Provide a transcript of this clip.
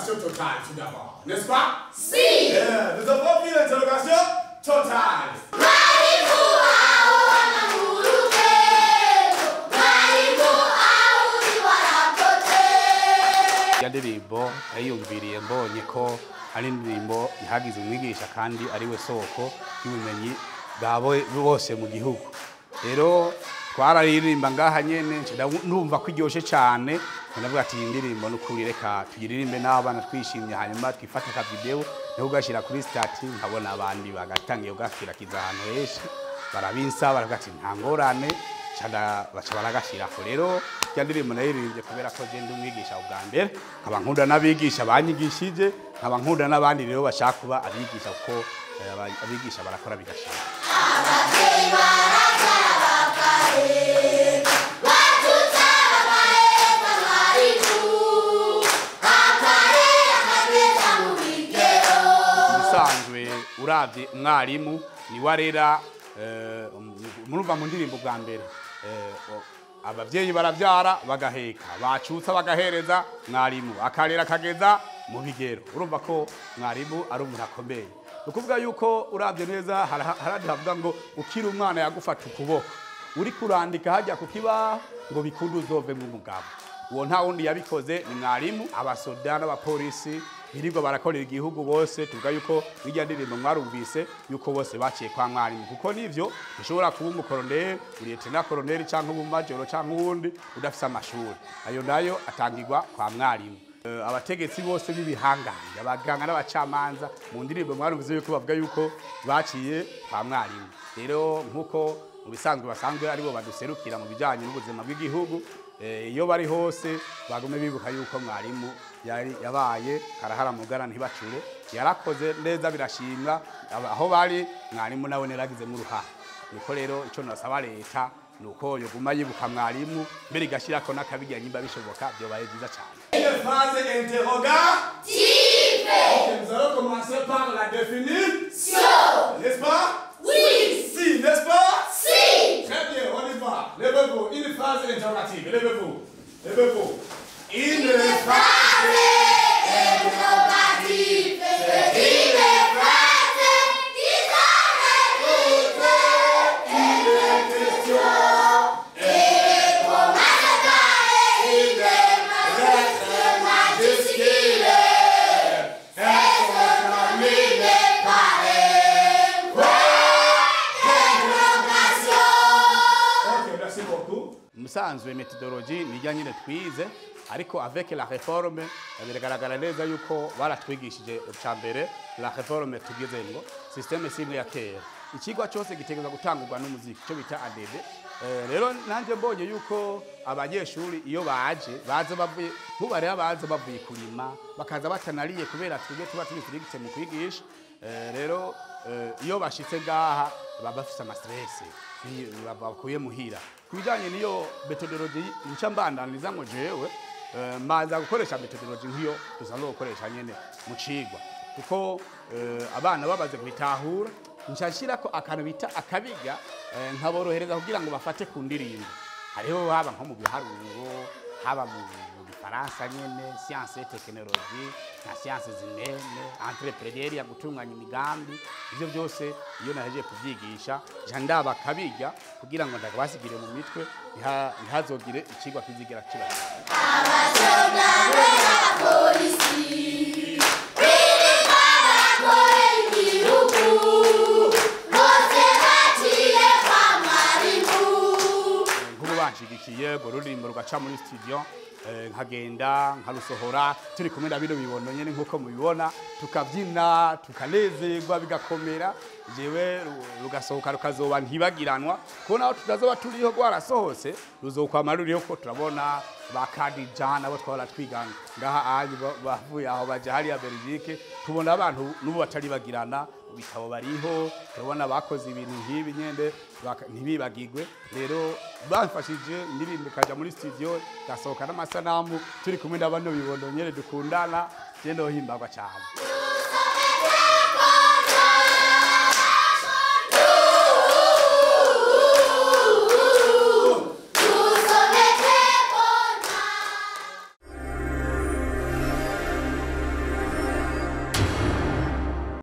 L'interrogation totale tout d'abord, n'est-ce pas? Si. Yeah, nous avons vu l'interrogation totale. Ya ndirimbo yayumviriye mbonye ko ari indirimbo ihagize umwigisha kandi ari we soko y'ubumenyi bwabo bose mu gihugu. Rero twararirimba ngaha nyene ndumva ko iryoshe cyane, ndavuga ati iyi ndirimbo n'ukuri reka tuyiririmbe n'abana twishimye, hanyuma twifate ka video niho ugashira kuri stati, nkabona abandi bagatangiye ugakirakiza ahantu henshi barabinsaba, baravuga ati nta ngorane, baca baragashirako. Rero ya ndirimbo nayiririmbye kubera ko je ndi umwigisha ubwa mbere, nkaba nkunda n'abigisha banyigishije, nkaba nkunda n'abandi rero bashaka kuba abigisha, kuko abigisha barakora bigashira. Abavyeyi baravyara bakaheka, batutsa bagaheka mwarimu, akarera akageza mu bigero. Ubusanzwe uravye umwarimu niwe arera, murumva mu ndirimbo bwa mbere abavyeyi baravyara bagaheka, bacutsa bagahereza mwarimu, akarera akageza mu bigero. Urumva ko mwarimu ari umuntu akomeye. Ukuvuga yuko uravye neza harandi havuga ngo ukiri umwana yagufata ukuboko uri kurandika hajya ku kibaho ngo bikunde uzove mu mugabo. Uwo nta wundi yabikoze ni mwarimu. Abasoda n'abapolisi birirwa barakorera igihugu bose, tuvuga yuko bijya ndirimbo mwarumvise yuko bose baciye kwa mwarimu, kuko nivyo ushobora kuba umukoroneri, lieutenant colonel canke umumajoro canke uwundi udafise amashuri, ayo nayo atangirwa kwa mwarimu. Abategetsi bose b'ibihangange, abaganga n'abacamanza, mu ndirimbo mwarumvise yuko bavuga yuko baciye kwa mwarimu. Rero nkuko mu bisanzwe basanzwe aribo baduserukira mu bijanye n'ubuzima bw'igihugu, iyo bari hose bagume bibuka yuko mwarimu yari yabaye karahara mugara ntibacure, yarakoze neza birashimwa aho bari, mwarimu nawe neragizemo uruhara. Niko rero ico nasaba leta nuko yoguma yibuka mwarimu mbere igashirako n'akabijya nyimba bishoboka, byobaye byiza cyane. Une phrase interrogative. Ok, nous allons commencer par la définition. N'est-ce pas? Oui. Si, n'est-ce pas? Si. Très bien, on y va. Levez-vous. Une phrase interrogative. Levez-vous. Levez-vous. Une phrase interrogative. C'est une phrase qui s'arrête une question et commence par une lettre majuscule. Elle se termine par un point d'interrogation. Ok, merci beaucoup. Musanzwe methodologie nijya nyine twize, ariko avec la réforme biragaragara neza yuko baratwigishije cya mbere la réforme tugeze ngo système simwe ya kera, ikigwa cyose gitegerezwa gutangurwa n'umuziki cyo bita ADB. Rero nanje mbonye yuko abanyeshuri iyo baje baza bavuye nk'ubareba baza bavuye kurima bakaza batanariye kubera twebwe tuba turi strict mu kwigisha. Rero iyo bashitse ngaha baba bafise ama stress bakuye muhira. Kubijanye niyo methodology nca mbandaniza ngo jewe maza gukoresha methodology nk'iyo dusanzwe gukoresha nyene mu cigwa, kuko abana babaze kubitahura nca nshirako akantu bita akabiga, nkaborohereza kugira ngo bafate ku ndirimbo. Hariho haba nko mu biharuro, haba mu gifaransa nyene, science et technologie na sciences humaines, entrepreneuriat, gutunganya imigambi, ivyo byose iyo nahejeje kuvyigisha nca ndaba akabiga kugira ngo ndakabasigire mu mitwe, ntihazogire ikigwa kizigira kibazo. Abasoda n'abapolisi birirwa barakorera igihugu, bose baciye kwa mwarimu. Nk'ubu banshigikiye urwo ruririmbo rugaca muri studio, nkagenda nkarusohora turi kumwe na bino bibono nyene nkuko mubibona, tukabyina tukanezerwa bigakomera, jewe rugasohoka rukazoba ntibagiranwa, kuko naho tutazoba turiho rwarasohotse ruzokwama ruriho, ko turabona ba Kadija nabo twahora twiga ngaha ayi bavuye aho baja hariya Belgique, tubona abantu n'ubu batari bagirana mu bitabo bariho, turabona bakoze ibintu nk'ibi nyende ntibibagirwe. Rero bamfashije indirimbo ikaja muri studio gasohoka n'amasanamu turi kumwe na bano bibondo nyene dukundana, je ndohimbagwa cyane.